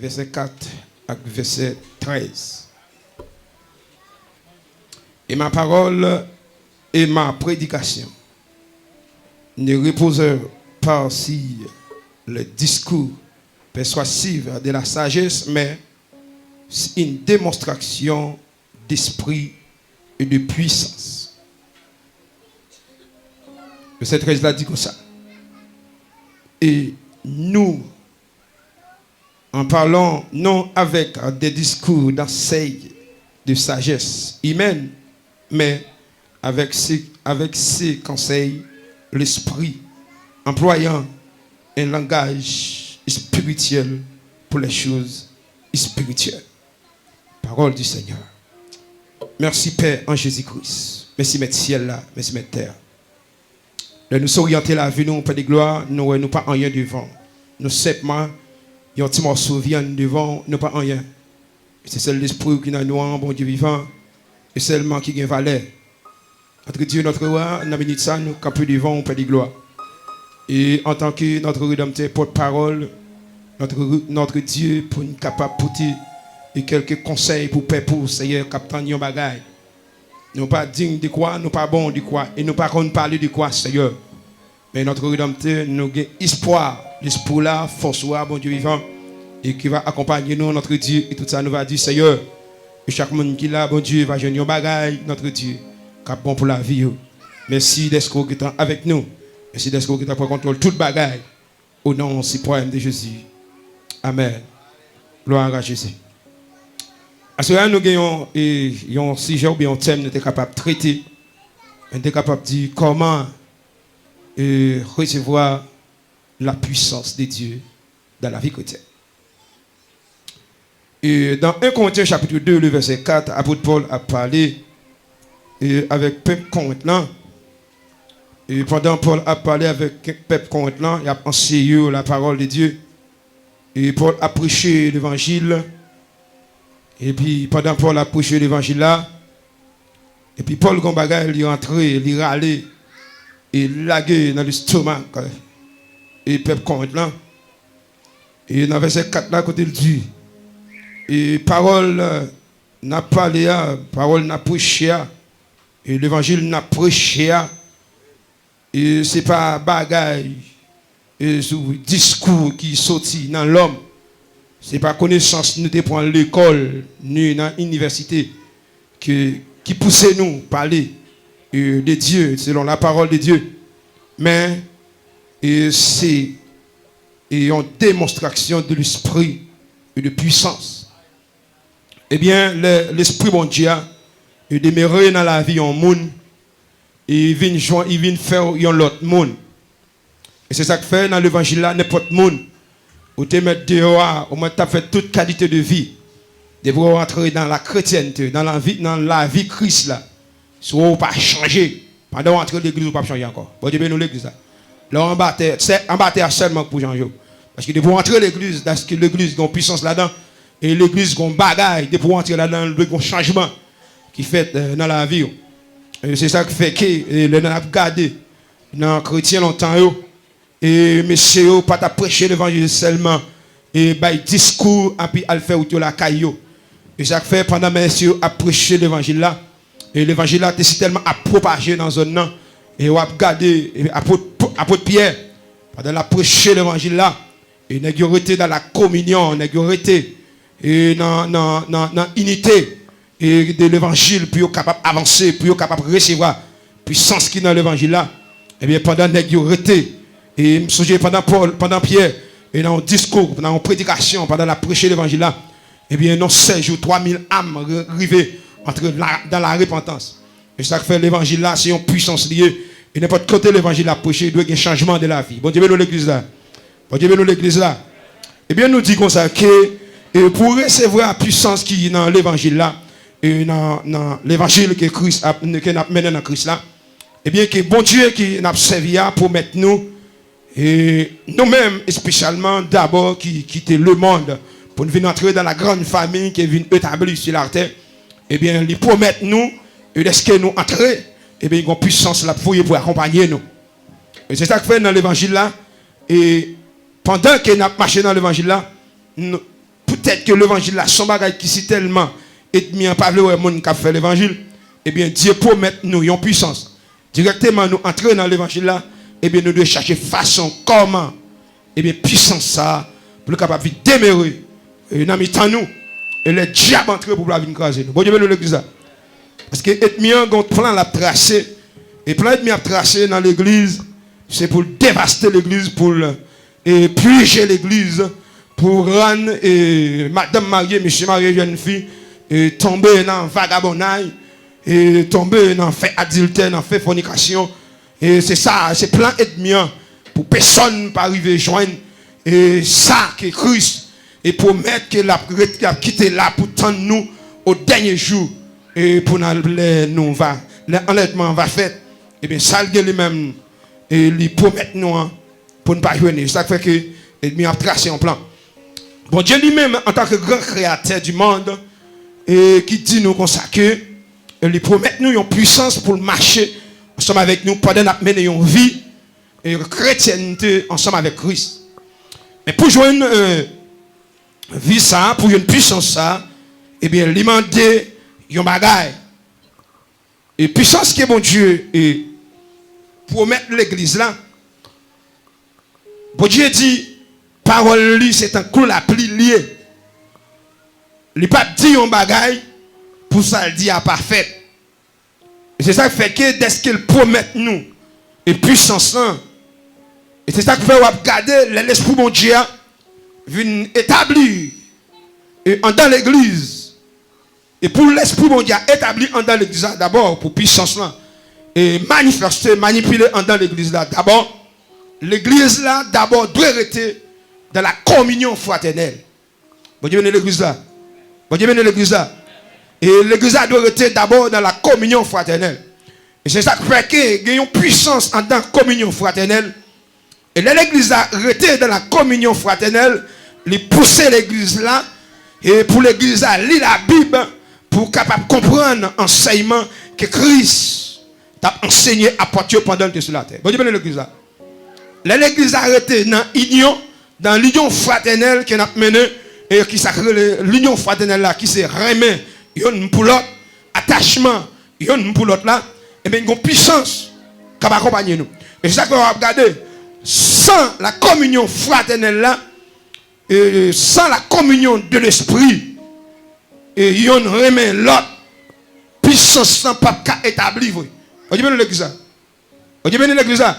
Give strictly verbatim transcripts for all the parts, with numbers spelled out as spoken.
vèsè kat ak vèsè trèz. Et ma parole et ma prédication ne reposent pas sur les discours persuasifs de la sagesse, mais une démonstration d'esprit et de puissance. Vèsè trèz la di konsa, et nous en parlant non avec des discours d'enseignes de sagesse humaine, mais avec ce, avec ce qu'enseigne l'Esprit, employant un langage spirituel pour les choses spirituelles. Parole du Seigneur. Mèsi, Pè, an Jezi Kris. Mèsi, Mèt syèl la. Mèsi, Mèt tè a. Lè nou soryante lavi nou, Pè de glwa, nou wè nou pa anyen devan. Nou senpman yon ti mòso vyann devan w, nou pa anyen. E se sèl Lespri w ki nan nou an, Bondye vivan, e sèlman ki gen valè. Notre Dieu, notre Roi, nan minit sa, nou kanpe devan w, Pè de glwa. E antanke notre Rédempteur, pòtpawòl, notre, notre Dieu, pou n kapab pote e kèlke konsèy pou pèp ou, Seyè, k ap tann yon bagay. Nou pa diy de kwa, nou pa bon de kwa, e nou pa konn pale de kwa, Seyè. Men notre Rédempteur, nou gen espwa, Lespri w la, fòs ou a, Bondye vivan, e ki va akonpanye nou, notre Dieu, e tout sa nou va di, Seyè, e chak moun ki la, Bondye, va jwenn yon bagay, notre Dieu, k ap bon pou lavi yo. Mèsi dèske w gentan avèk nou. Mèsi dèske w gentan pran kontwòl tout bagay. O non siprèm de Jezi. Amèn. Glwa a Jezi. Aswè a, nou gen yon, e, yon sijè oubyen yon tèm nou te kapab trete. Nou te kapab di, kòman, e, resevwa la puissance de Dieu dans la vie chrétienne. E dan en Korentyen chapit de, le vèsè kat, apot Pòl ap pale, e, avèk pèp Korent lan. E pandan Pòl ap pale avèk pèp Korent lan, y ap anseye yo la parole de Dieu. E Pòl ap preche levanjil. Epi pandan Pòl ap preche levanjil la, epi Pòl gon bagay li rantre, li rale, e lage nan lestomak, e pèp Korent lan. E nan vèsè kat la, kote l di, e pawòl, e, n ap pale a, pawòl n ap preche a, e levanjil n ap preche a, e se pa bagay, e sou diskou ki soti nan lòm, se pa konesans nou te pran lekòl, ni nan inivèsite, ke, ki pouse nou pale, e, de Dye, selon la parole de Dieu. Men, e se, e yon demonstrasyon de lespri e de pwisans. Ebyen, lè Lespri Bondye a, e demere nan lavi yon moun, e vin jwenn, e vin fè w yon lòt moun. E se sa k fè nan levanjil la, nenpòt moun ou te mèt deyò a, ou mèt t ap fè tout kalite de vi. Depi w rantre nan la kretyènte, nan lavi, nan lavi Kris la, si w pa chanje, pandan w antre legliz, ou p ap chanje ankò. Bondye beni w, legliz la. Lè w anba tè, se anba tè a sèlman k pou chanje w. Paske depi w antre legliz, dèske legliz gen yon pwisans ladan, e legliz gen yon bagay, depi w antre ladan l, dwe gen yon chanjman ki fèt, e, nan lavi w. E se sa k fè ke, e, lè n ap gade nan kretyen lontan yo, e mesye yo pa t ap preche levanjil sèlman, e bay diskou, epi al fè wout yo lakay yo. E sa k fè, pandan mesye yo ap preche levanjil la, e levanjil la te sitèlman ap pwopaje nan zòn nan, e w ap gade, e apot, apot Pyè, pandan l ap preche levanjil la, e nèg yo rete dans la communion, nèg yo rete, e nan, nan, nan, nan inite, e de levanjil pou yo kapab avanse, pou yo kapab resevwa pwisans ki nan levanjil la. Ebyen, pandan nèg yo rete, e m sonje pandan Pòl, pandan Pyè, e nan yon diskou, nan yon predikasyon, pandan l ap preche levanjil la, ebyen, nan sèz jou, twa mil am ri-, rive antre la, dans la repentance. E sa k fè levanjil la, se yon pwisans li ye. E nenpòt kote levanjil la ap preche, dwe gen chanjman de lavi. Bondye beni w, legliz la. Bondye beni w, legliz la. Ebyen, nou di konsa ke, e, pou resevwa pwisans ki nan levanjil la, e, nan, nan levanjil ke Kris ap, ke n ap mennen nan Kris la, ebyen, ke Bondye ke n ap sèvi a pwomèt nou, e nou menm, espesyalman, dabò, ki kite lemonn pou n vin antre dans la grande famille ki vin etabli sur la terre, ebyen, li pwomèt nou, e dèske nou antre, ebyen, gon pwisans l ap voye pou akonpaye nou. E se sa k fè nan levanjil la, e pandan ke n ap mache nan levanjil la, n-, tèt ke levanjil la se yon bagay ki sitèlman ènmi an pa vle wè moun k ap fè levanjil, ebyen, Dye pwomèt nou yon pisans. Dirèkteman nou antre nan levanjil la, ebyen, nou dwe chache fason kòman, ebyen, pisans sa a pou l kapab vin demere, e, nan mitan nou. E lè dyab antre pou l pa vin kraze nou. Bondye beni legliz la. Paske ènmi an gen yon plan l ap trase. E plan ènmi ap trase nan legliz, se pou l devaste legliz, pou l, e, pije legliz, pou rann, e, madanm marye, mesye marye, jèn fi, e, tonbe nan vagabonnay, e, tonbe nan fè adiltè, nan fè fònikasyon. E se sa, se plan ènmi an pou pèsonn pa rive jwenn, e, sa ke Kris, e, pwomèt ke l ap ret, l ap kite la pou tann nou o dènye jou, e, pou nan lè nou va, lè anlèvman an va fèt. Ebyen, sa l gen li menm, e, li pwomèt nou an, pou n pa jwenn li. Sa k fè ke ènmi an ap trase yon plan. Bondye li menm, antanke gran kreyatè du monde, e ki di nou konsa ke, e, li pwomèt nou yon pisans pou l mache ansanm avèk nou pandan n ap mennen yon vi, e, kretyènte ansanm avèk Kris. Men pou jwenn, e, vi sa a, pou jwenn pisans sa a, ebyen, li mande yon bagay. E pisans ke Bondye, e, pwomèt legliz la, Bondye di, pawòl li se tankou lapli li ye. Li p ap di yon bagay pou sa l di a pa fèt. E se sa k fè ke dèske l pwomèt nou e pisans lan, e se sa k fè w ap gade lè Lespri Bondye a vin etabli, e, anndan legliz, e pou Lespri Bondye a etabli anndan legliz la dabò, pou pisans lan, e, manifeste, manipile anndan legliz la dabò, legliz la dabò dwe rete dans la communion fraternelle. Bondye beni legliz la. Bondye beni legliz la. E legliz la dwe rete dabò dans la communion fraternelle. E se sa k fè ke gen yon pisans anndan kominyon fratènèl. E lè legliz la rete dans la communion fraternelle, li pouse legliz la, e pou legliz la li Labib, pou kapab konprann ansèyman ke Kris t ap ansenye apot yo pandan l te sou latè. Bondye beni legliz la. Lè legliz la rete nan inyon, dans l'union fraternelle ke n ap mennen, e ki sa k rele linyon fratènèl la, ki se renmen youn pou lòt, atachman youn pou lòt la, ebyen, gen yon pisans k ap akonpanye nou. E se sa k fè w ap gade, sans la communion fraternelle la, e, sans la communion de l'esprit, e, youn renmen lòt, pisans lan p ap ka etabli vre. Bondye beni legliz la. Bondye beni legliz la.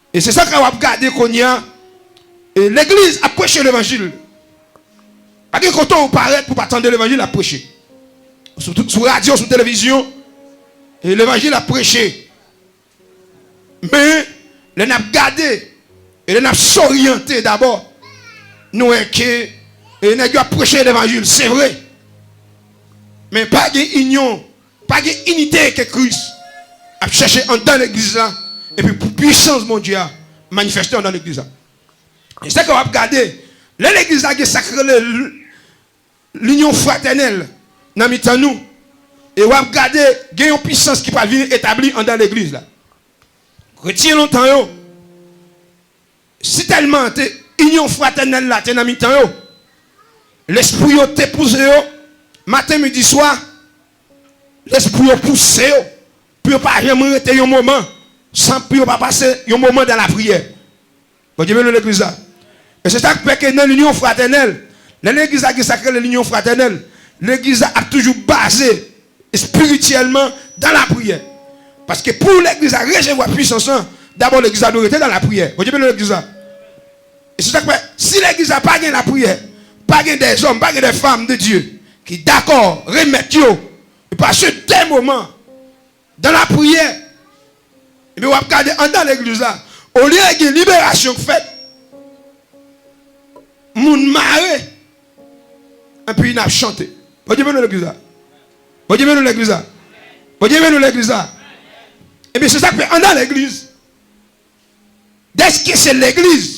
E se sa k w ap gade kounye a. E legliz ap preche levanjil. Pa gen kote w parèt pou pa tande levanjil ap preche. Sou, sou radyo, sou televizyon, e levanjil ap preche. Men, lè n ap gade, e lè n ap soryante dabò, nou wè ke, e nèg yo ap preche levanjil, se vre. Men pa gen inyon, pa gen inite ke Kris ap chèche anndan legliz la, epi pou pisans Bondye a manifeste anndan legliz la. E se sa ke w ap gade, lè legliz la gen sa k rele l-, linyon fratènèl nan mitan nou, e w ap gade, gen yon pisans ki pral vin etabli anndan legliz la. Kretyen lontan yo, sitèlman te, inyon fratènèl la te nan mitan yo, lespri yo te pouse yo, maten, midi, swa, lespri yo pouse yo, pou yo pa janm rete yon moman, san pou yo pa pase yon moman dans la prière. Bondye beni legliz la. E se sa k fè ke nan linyon fratènèl, lè legliz la gen sa k rele linyon fratènèl, legliz la ap toujou baze espirityèlman dans la prière. Paske pou legliz la resevwa pisans lan, dabò legliz la dwe rete dans la prière. Bondye beni legliz la. E se sa k fè, si legliz la pa gen lapriyè, pa gen dèzòm, pa gen dèfanm de Dye ki dakò remèt yo, e pase de moman dans la prière, ebyen, w ap gade anndan legliz la, olye gen liberasyon k fèt, moun mare, epi n ap chante. Bondye beni legliz la. Bondye beni legliz la. Bondye beni legliz la. Ebyen, se sa k fè anndan legliz, dèske se legliz,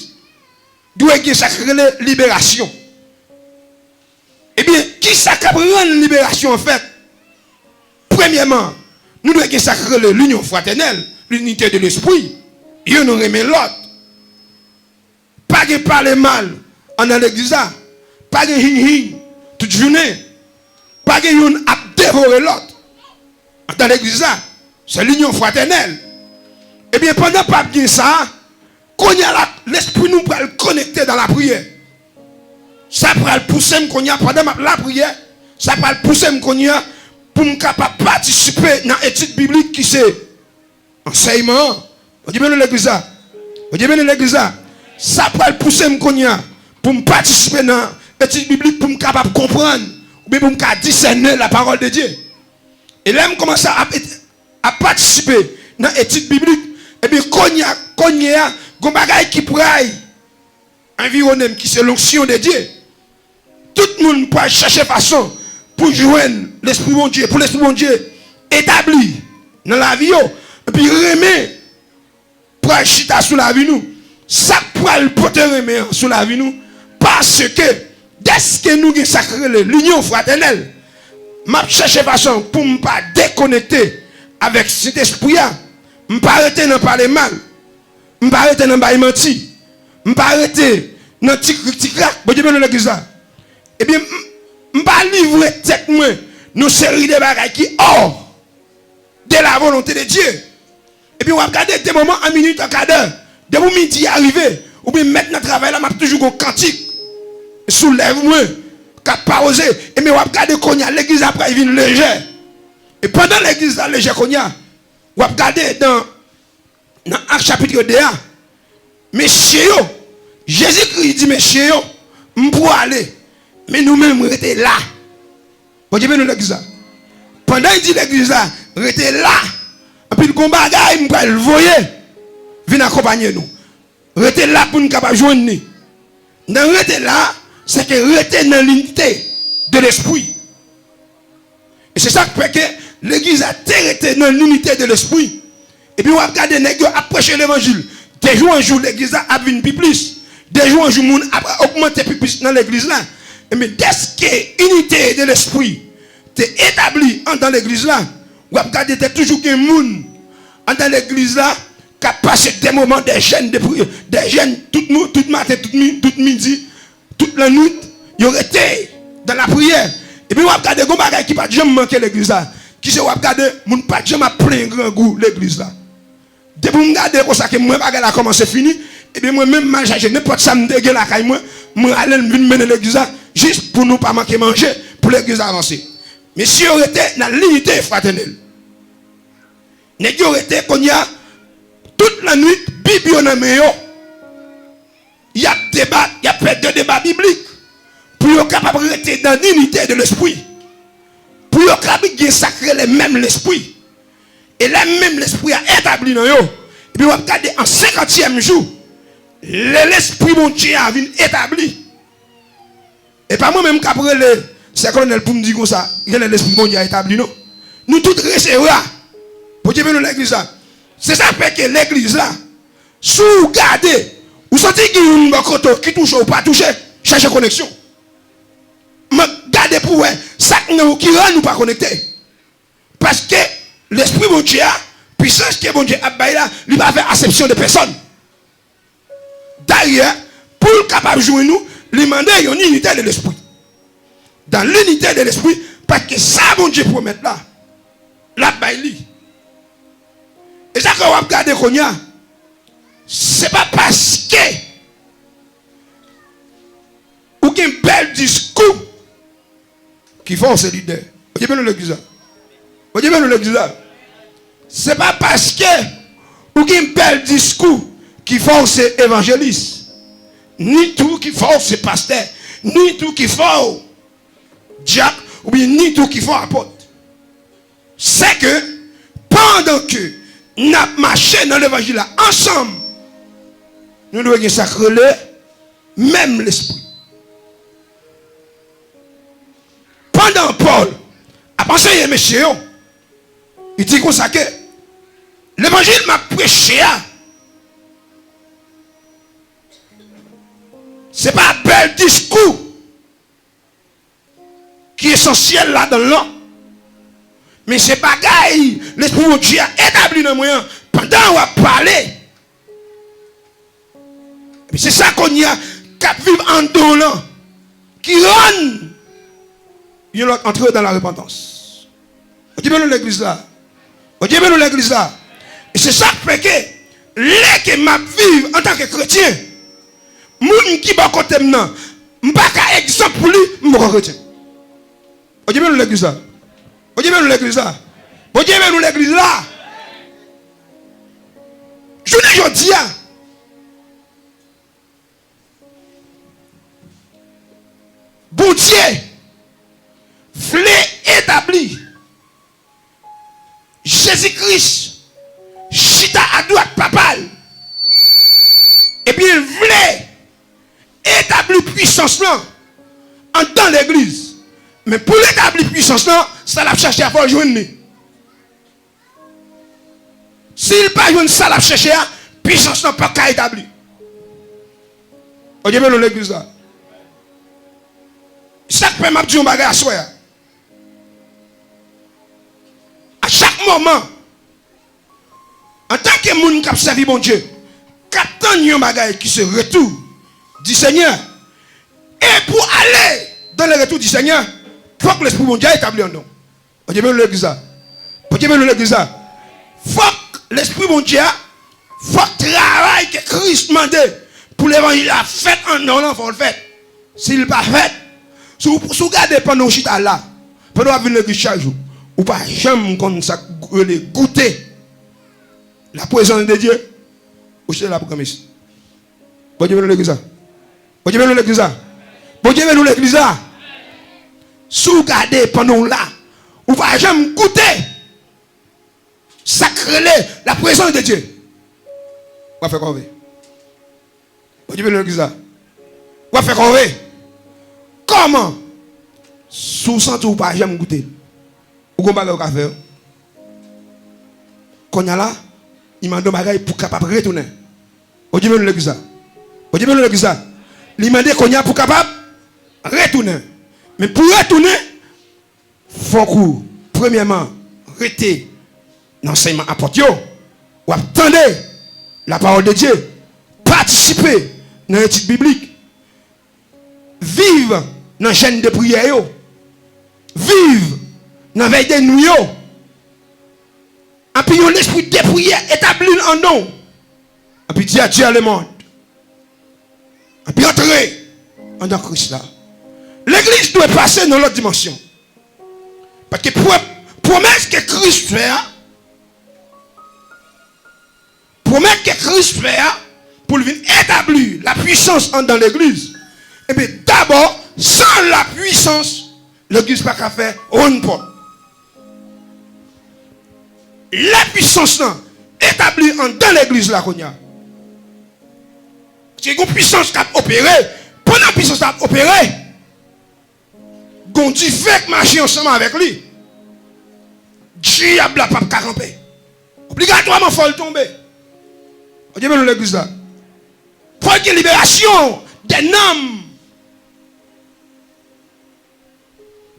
dwe gen sa k rele liberasyon. Ebyen, kisa k ap rann liberasyon an fèt? Premyèman, nou dwe gen sa k rele linyon fratènèl, linite de lespri, youn renmen lòt. Pa gen pale mal anndan legliz la. pa gen hing-hing tout jounen. Pa gen youn ap devore lòt. Andan legliz la, se linyon fratènèl. Ebyen, pandan p ap gen sa, kounye a la, lespri nou pral konekte dan lapriyè. Sa pral pouse m kounye a, pandan m ap lapriyè, sa pral pouse m kounye a pou m kapab patisipe nan etid biblik ki se ansèyman an. Bondye beni legliz la. Bondye beni legliz la. Sa pral pouse m kounye a pou m patisipe nan etid biblik pou m kapab konprann oubyen pou m ka disène la parole de Dieu. E lè m kòmanse ap, ap patisipe nan etid biblik, ebyen kounye a, kounye a, gon bagay ki pral anviwonnen m ki se l'onction de Dieu. Tout moun pral chèche fason pou jwenn Lespri Bondye, pou Lespri Bondye etabli nan lavi yo, epi renmen pral chita sou lavi nou. Sa k pral pote renmen an sou lavi nou, paske dèske nou gen sa k rele linyon fratènèl, m ap chèche fason pou m pa dekonekte avèk Sentespri a. M pa rete nan pale mal. M pa rete nan bay manti. M pa rete nan ti krik ti krak. Bondye beni legliz la. Ebyen, m, m pa livre tèt mwen nan seri de bagay ki hors de la volonté de Dieu. Ebyen, w ap gade de moman, an minit, an kadè. Depi midi a rive, oubyen mèt nan travay la, m ap toujou gon kantik sou lèv mwen k ap pawòze. Ebyen, w ap gade kounye a, legliz la pral vin lejè. E pandan legliz la lejè kounye a, w ap gade nan Nan Ak chapit de a, mesye yo, Jezikri di mesye yo, m pou ale, men nou menm rete la. Bondye beni legliz la. Pandan li di legliz la, rete la, anpil gon bagay m pral voye vin akonpanye nou. Rete la pou n kapab jwenn li. Nan rete la, se ke rete nan linite de lespri. E se sa k fè ke legliz la te rete nan linite de lespri. Epi w ap gade nèg yo ap preche levanjil. De jou an jou, legliz la ap vin pi plis. De jou an jou, moun ap ogmante pi plis nan legliz la. Ebyen, dèske inite de lespri te etabli andan legliz la, w ap gade te toujou gen moun andan legliz la k ap pase de moman, de jèn, de pri-, de jèn tout nou, tout maten, tout mi-, tout midi, tout lannwit, yo rete dan lapriyè. Epi w ap gade gon bagay ki pa t janm manke legliz la. Ki se w ap gade moun pa t janm ap plenyen grangou legliz la. Depi m gade konsa ke mwen bagay la kòmanse fini, ebyen mwen menm m al chache nenpòt sa m te gen lakay mwen, m rale l m vin mennen legliz la, jis pou nou pa manke manje, pou legliz la avanse. Mesye yo rete nan linite fratènèl. Nèg yo rete kounye a, tout lannwit, Bib yo nan men yo. Y ap deba, y ap fè de deba biblik pou yo kapab rete dan linite de lespri. Pou yo kapab gen sa k rele menm lespri. E lè menm lespri a etabli nan yo, epi w ap gade an senkantyèm jou, lè Lespri Bondye a vin etabli, e pa mwen menm k ap rele Sè Kolonèl pou m di konsa, genlè Lespri Bondye a etabli, non. Nou tout resevwa. Bondye beni legliz la. Se sa k fè ke legliz la, si w gade, ou santi gen youn bò kote w ki touche w pa touche, chèche koneksyon. Men gade pou w wè sa k nan ou ki rann ou pa konekte. Paske Lespri Bondye a, pisans ke Bondye ap bay la, li pa fè asepsyon de pèsòn. Dayè, pou l kapab jwenn ou, li mande yon inite de lespri. Dan linite de lespri, paske sa Bondye pwomèt la, l ap bay li. E sa ke w ap gade kounye a, se pa paske ou gen bèl diskou ki fè w se lidè. Bondye beni legliz la. Bondye beni legliz la. Se pa paske ou gen bèl diskou ki fè w se evanjelis, ni tou ki fè w se pastè, ni tou ki fè w dyak, oubyen ni tou ki fè w apot. Se ke pandan ke n ap mache nan levanjil la ansanm, nou dwe gen sa k rele menm lespri. Pandan Pòl ap anseye mesye yo, li di konsa ke levanjil m ap preche a, se pa bèl diskou ki esansyèl ladan l lan, men se bagay Lespri Bondye a etabli nan mwen an pandan w ap pale. Epi se sa kounye a k ap viv anndan w lan. ki rann yon lòt antre dan la repantans. Bondye beni w legliz la. Bondye beni w legliz la. E se sa k fè ke lè ke m ap viv antanke kretyen, moun ki bò kote m nan, m pa ka egzanp pou li, m poko kretyen. Bondye beni w legliz la. Bondye beni w legliz la. Bondye beni w legliz la. Jounen jodi a, Bondye vle etabli Jezi Kris chita adwat Papa l, ebyen, l vle etabli pwisans lan anndan legliz. Men pou l etabli pwisans lan, sa l ap chache a, fò l jwenn li. Si l pa jwenn sa l ap chache a, pwisans lan p ap ka etabli. Bondye beni w legliz la. Sa k fè m ap di yon bagay aswè a. A chak moman, antanke moun k ap sèvi Bondye, k ap tann yon bagay ki se retou di Senyè, e pou ale dan le retou di Senyè, fòk Lespri Bondye a etabli anndan w. Bondye beni w legliz la. Bondye beni w legliz la. Fòk Lespri Bondye a, fòk travay ke Kris mande pou levanjil la fèt anndan w lan, fò l fèt. Si l pa fèt, si w, si w gade pandan w chita la, pandan w ap vin legliz chak jou, ou pa janm konn sa k rele goute la présence de Dieu, ou se la pou kanmesi. Bondye beni w legliz la. Bondye beni w legliz la. Bondye beni w legliz la. Si w gade pandan w la, ou pa janm goute sa k rele la présence de Dieu, w ap fè kòve. Bondye beni w legliz la. W ap fè kòve. Kòman? Si w santi w pa janm goute l, ou gon bagay ou ka fè. Kounye a la, li mande yon bagay pou kapab retounen. Bondye beni w legliz la. Bondye beni w legliz la. Li mande kounye a pou kapab retounen. Men pou retounen, fòk ou, premyèman, rete nan ansèyman apot yo. W ap tande la parole de Dieu. Patisipe nan etid biblik. Viv nan jèn de priyè yo. Viv nan vèy de nwi yo. Anpi yon lespri de priyè etabli anndan w. Anpi di adieu à le monde. Anpi antre anndan Kris la. Legliz dwe pase nan lòt dimansyon. Paske pwo-, pwomès ke Kris fè a, pwomès ke Kris fè a, pou l vin etabli lapwisans anndan legliz, ebyen, dabò, san lapwisans, legliz pa ka fè one pòt. Lapwisans lan etabli anndan legliz la kounye a. Paske gon pwisans k ap opere, pandan pwisans la ap opere, gon dife k mache ansanm avèk li. Dyab la p ap ka kanpe. Obligatwaman, fò l tonbe. Bondye beni w legliz la. Fò l gen liberasyon dè nanm,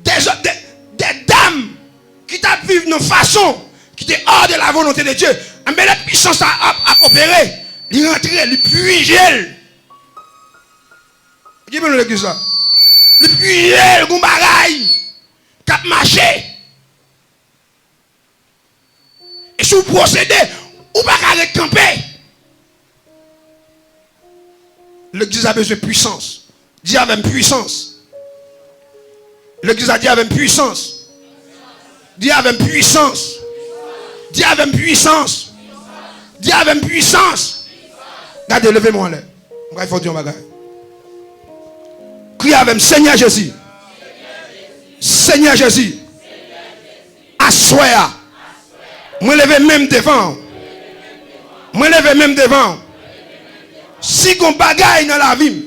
dè zòm, dè, dè dam ki t ap viv nan fason ki te hors de la volonté de Dieu. Anben, lè pwisans sa ap, ap opere, li rantre, li pwije l. Bondye beni w legliz la. Li pwije l, gon bagay k ap mache. E si w pwosede, ou pa ka ret kanpe. Legliz la bezwen pwisans. Di avè m, pwisans. Legliz la, di avè m, pwisans. Di avè m, pwisans. Di avè m, pwisans. Di avè m, pwisans. Gade, leve men w anlè. M pral fè w di yon bagay. Kriye avè m, Senyè Jezi. Senyè Jezi. Aswè a, mwen leve men m devan w. Mwen leve men m devan w. Si gon bagay nan lavi m,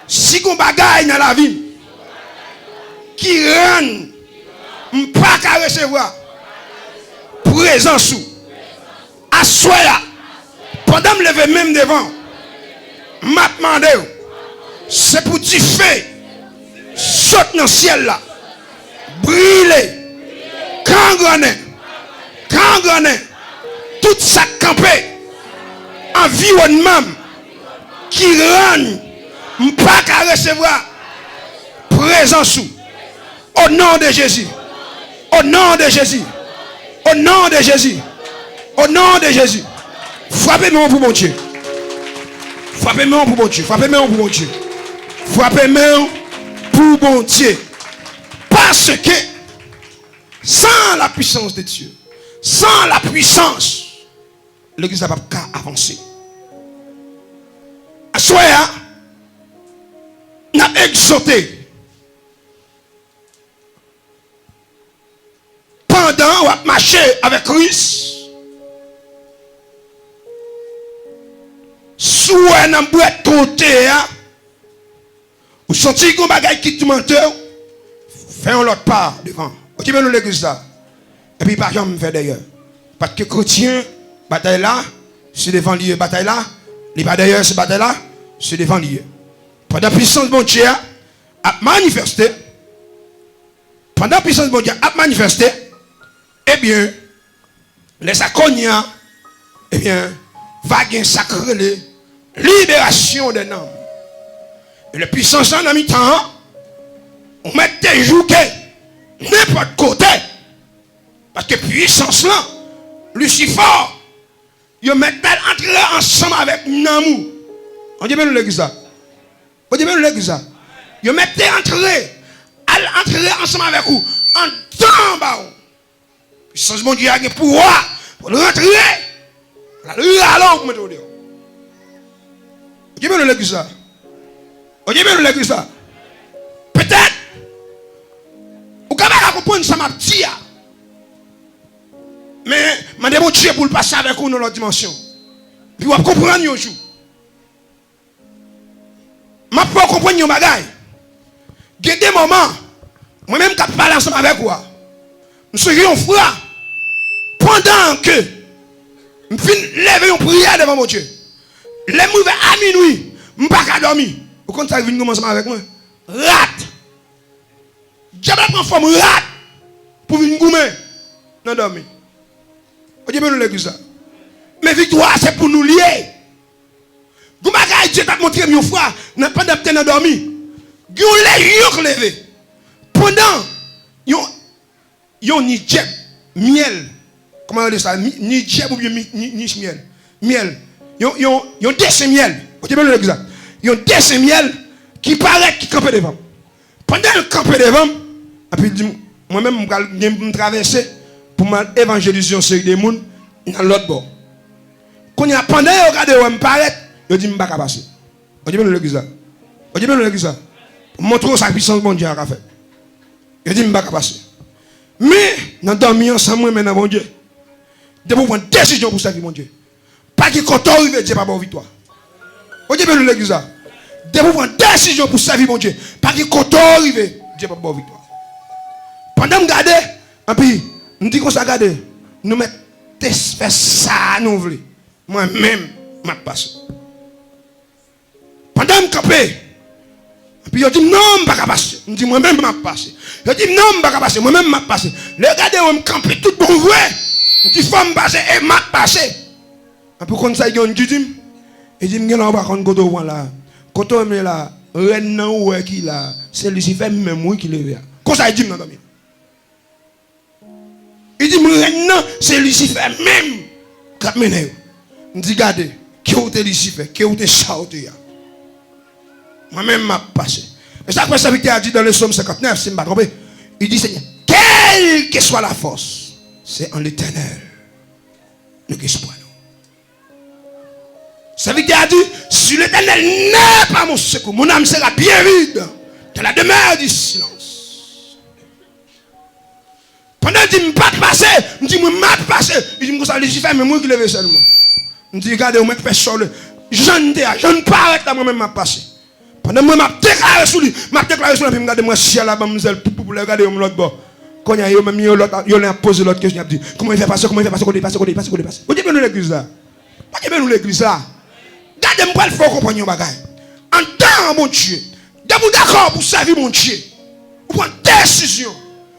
si gon bagay nan lavi m ki rann m pa ka resevwa prezans ou, aswè a, pandan m leve men m devan w, m ap mande w, se pou dife sot nan syèl la, brile, kangrannen, kangrannen tout sa k kanpe anviwònman m ki rann m pa ka resevwa prezans ou. O non de Jezi. O non de Jezi. O non de Jezi. O non de Jezi. Frape men w pou Bondye. Frape men w pou Bondye. Frape men w pou Bondye. Frape men w pou Bondye. Paske sans la puissance de Dieu, sans la puissance, legliz la p ap ka avanse. Aswè a, n ap egzòte. Pandan w ap mache avèk Kris, si w wè nan bwèt kote a, ou santi gen yon bagay ki toumante w, fè yon lòt pa devan. Bondye beni w legliz la. Epi pa janm fè dèyè. Paske kretyen, batay la, se devan li ye batay la, li pa dèyè, se batay la, se devan li ye. Pandan pisans Bondye a ap manifeste, pandan pisans Bondye a ap manifeste, ebyen, lè sa kounye a, ebyen, va gen sa k rele liberasyon dè nanm. E lè pisans lan nan mitan an, ou mèt te jouke nenpòt kote. Paske pisans lan, Lisifè, yo mèt al antre ansanm avèk nanm ou. Bondye beni w legliz la. Bondye beni w legliz la. Yo mèt te antre, al antre ansanm avèk ou, andan anba w. Pisans Bondye a gen pouvwa pou l rantre, pou l al rale w pou mete w deyò. Bondye beni w legliz la. Bondye beni w legliz la. Petèt, ou ka pa ka konprann sa m ap di a. Men, mande Bondye pou l pase avèk ou nan lòt dimansyon. Epi w ap konprann yon jou. M ap fè w konprann yon bagay. Gen de moman, mwen menm k ap pale ansanm avèk ou a, m sonje yon fwa, pandan ke m fin leve yon priyè devan Bondye, lè m rive a minwi, m pa ka dòmi. Ou konn sa k vin goumen ansanm avèk mwen? Rat! Dyab la pran fòm rat pou vin goumen nan dòmi. Bondye beni w legliz la. Men viktwa a se pou nou l ye. Gon bagay Dye t ap montre m yon fwa, nan, pandan m te nan dòmi. Gen yon lejyon k leve. Pandan yon, yon ni dyèb, myèl. Kòman yo rele sa? Ni, ni dyèb oubyen mi, ni, ni myèl. Myèl. Yon, yon, yon desen myèl. Bondye beni w legliz la. Yon desen myèl ki parèt, ki kanpe devan m. Pandan l kanpe devan m, epi l di m, mwen menm, m pral gen pou m travèse pou m al evanjelize yon seri de moun nan lòt bò. Kounye a, pandan yo gade yo wè m parèt, yo di m pa ka pase. Bondye beni w legliz la. Bondye beni w legliz la. Pou m montre w sa pisans Bondye a ka fè. Yo di m pa ka pase. Men, nan dòmi an, sa m renmen nan Bondye, depi w pran desizyon pou sèvi Bondye, pa gen kote w rive, Dye pa ba w viktwa. Bondye beni w legliz la. Depi w pran desizyon pou sèvi Bondye, pa gen kote w rive, Dye pa ba w viktwa. Pandan m gade, anpi, m di konsa, gade, nou mèt te fè sa nou vle. Mwen menm, m ap pase. Pandan m kanpe, epi yo di m, "Non, m pa ka pase." M di, "Mwen menm, m ap pase." Yo di m, "Non, m pa ka pase." Mwen menm, m ap pase. Lè yo gade mwen, m kanpe tout bon vre. M di, "Fò m pase, e m ap pase." Epi w konn sa yo di m? Yo di m, "Gen la, ou pa konn kote w pran la. Kote w ye la, rèn nan ou wè ki la, se Lisifè menm, wi, ki leve a." Konsa yo di m nan dòmi. Li di m, "Rèn nan, se Lisifè menm k ap mennen yo." M di, "Gade, ke w te Lisifè, ke w te sa w te a, mwen menm m ap pase." E sa k fè sèvitè a di nan le Sòm senkantnèf, si m pa twonpe, li di, "Seigneur, quelle que soit la force, c'est en l'Éternel nou gen espwa nou." Sèvitè a di, "Si l'Éternel n'est pas mon secours, mon âme sera bien vide dans la demeure du silence." Pandan l di m pa t pase, m di, "Mwen, m ap pase." Li di m konsa, "Lisifè menm, wi, ki leve sèlman." M di, "Gade, ou mèt fè sa w vle. Jan n te a, jan n parèt la, mwen menm, m ap pase." Pandan mwen, m ap deklare sou li, m ap deklare sou li, epi m gade, m wè syèl la ban m zèl, pou, pou, pou, lè gade yo m lòt bò. Kounye a, yo menm, yo lòt, yo lè ap poze lòt kesyon, y ap di, "Kòman li fè pase? Kòman li fè pase? Kote li pase? Kote li pase? Kote li pase?" Bondye beni legliz la. Bondye beni legliz la. Gade, m pral fè w konprann yon bagay. Anndan an Bondye, depi w dakò pou sèvi Bondye, ou pran desizyon,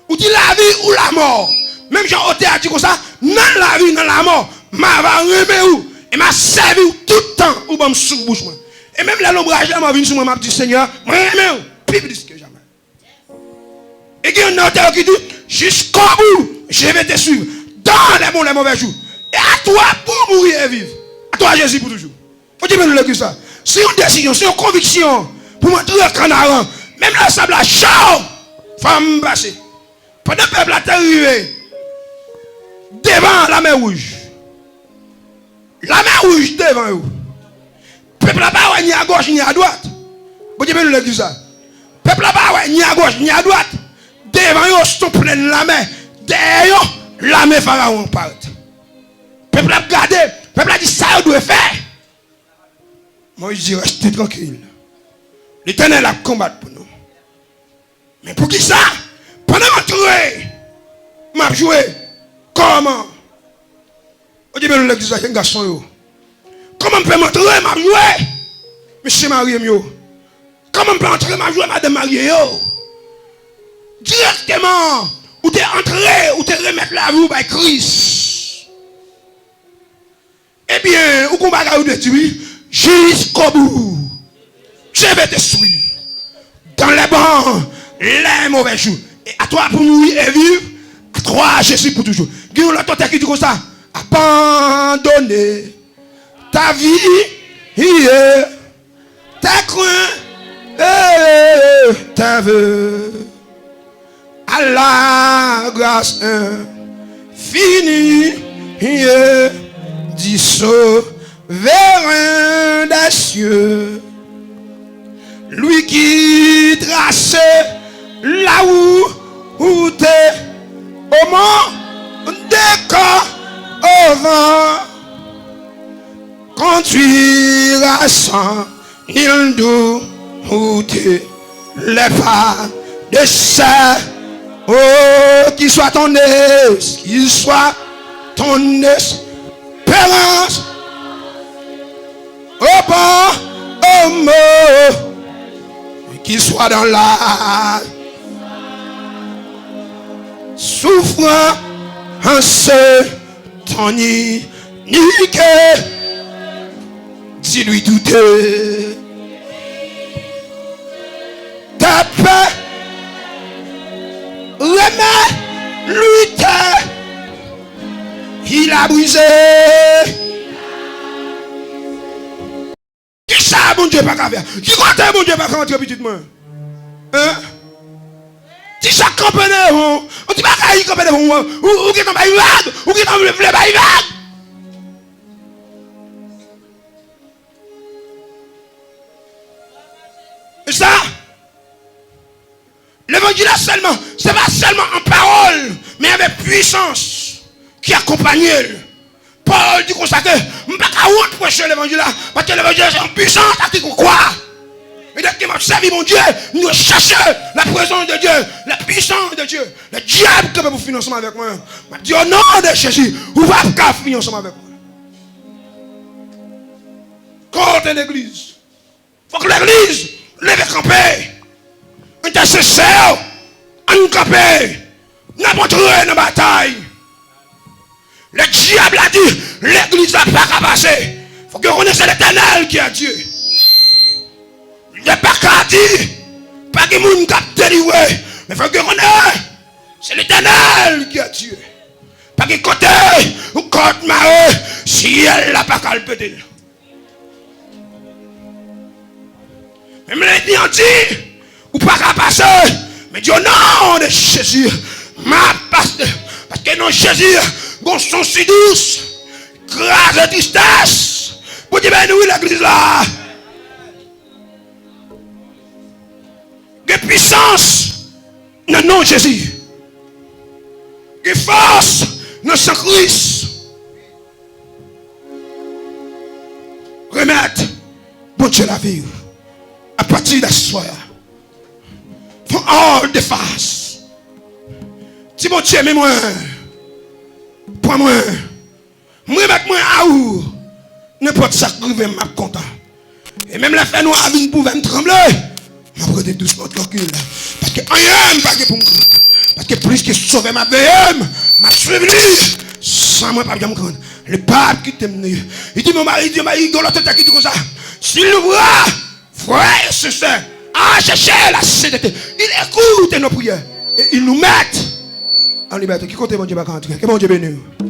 ou di lavi ou lamò. Menm jan otè a di konsa, "Nan lavi, nan lamò, m a va renmen ou, e m a sèvi w tout tan ou ban m souf bouch mwen. E menm lè lonbraj lanmò vin sou mwen, m ap di, Senyè, mwen renmen w pi plis ke jamè." E gen yon nòtè ki di, jusqu'au bout, je vais te suivre dans les bons, les mauvais jours. Et à toi pour mourir et vivre. À toi, Jésus, pour toujours. Bondye beni legliz la. Se yon desizyon, se yon konviksyon pou m antre Kanaran. Menm lè sab la cho, fò m pase. Pandan pèp la te rive devan Lamè Wouj, Lamè Wouj devan yo. Pèp la pa wè ni a gòch ni a dwat. Bondye beni legliz la. Pèp la pa wè ni a gòch ni a dwat. Devan yo, se yon plèn lamè. Dèyè yo, lame Farawon parèt. Pèp la ap gade. Pèp la di sa yo dwe fè. Moyiz di, reste tranquille. Letènèl ap konbat pou nou. Men poukisa? Pandan m antre, m ap jwe. Kòman? Bondye beni legliz la, jenn gason yo. Kòman m fè m antre, m ap jwe? Mesye marye m yo. Kòman m fè antre, m ap jwe madanm marye yo? Dirèkteman, ou te antre, ou te remèt lavi w bay Kris. Ebyen, ou gon bagay ou te di wi, jusqu'au bout, je vais te suivre. Dans les bons, les mauvais jours. Et à toi pour mourir et vivre, à toi Jésus pour toujours. Gen yon lòt otè ki di konsa, abandonner ta vie, tes craintes et tes vœux à la grâce infinie du Souverain des cieux. Lui qui trace la route au monde comme au vent, conduira sans nul doute les pas de ceux, oh, qui soit ton es-, qui soit ton espérance au bon, au mot, qui soit dans la souffrance. Tony Nike, dis-lui tout est ta paix. Remets-lui tes, il a brisé. Kisa Bondye pa ka fè? Ki kote Bondye pa ka antre, pitit mwen? Hein? Ti sa k kanpe devan w, yon ti bagay ki kanpe devan w, ou, ou gentan bay vag, ou gentan vle, vle bay vag. E sa, levanjil la sèlman, se pa sèlman an pawòl, men avèk pwisans ki akonpanye l. Pòl di konsa ke, m pa ka wont preche levanjil la, paske levanjil la se yon pwisans ak yon kwa. E dèske m ap sèvi Bondye, m dwe chèche la prezans de Dye, la pwisans de Dye. Lè dyab kanpe pou fini ansanm avèk mwen, m ap di, o non de Jezi, ou p ap ka fini ansanm avèk mwen. Kote legliz? Fòk legliz leve kanpe. Entèsesè yo, ann kanpe. N ap antre nan batay. Lè dyab la di legliz la pa ka pase, fòk yo konnen se Letènèl ki a Dye. Yo pa ka di pa gen moun k ap delivre, men fòk yo konnen se Letènèl ki a Dye. Pa gen kote yon kòd mare, syèl la pa ka al pete l. Menm lè ènmi an di, ou pa ka pase, men di, o non de Jezi, m ap pase. Paske nan Jezi, gon son si dous, kraze tristès. Bondye beni wi legliz la. Gen pwisans nan non Jezi. Gen fòs nan san Kris. Remèt Bondye lavi w. Apati d aswè a, fè yon all the fast. Di Bondye, men mwen, pran mwen, m remèt mwen a ou. Nenpòt sa k rive m, m ap kontan. E menm lè fènwa a vin pou fè m tranble, m ap rete dousman, trankil. Paske anyen m pa gen pou m krann. Paske plis ke Sovè m ap veye m, m ap swiv li, san mwen p ap janm krann. Li p ap kite m. Li di, mon mari, li di, mon mari, gen lòt tèt ki di konsa, si nou vre frè e sè, a chèche la sentete, il écoute nos prières. E Il nous met en liberté. Ki kote Bondye pa ka antre? Ke Bondye beni w.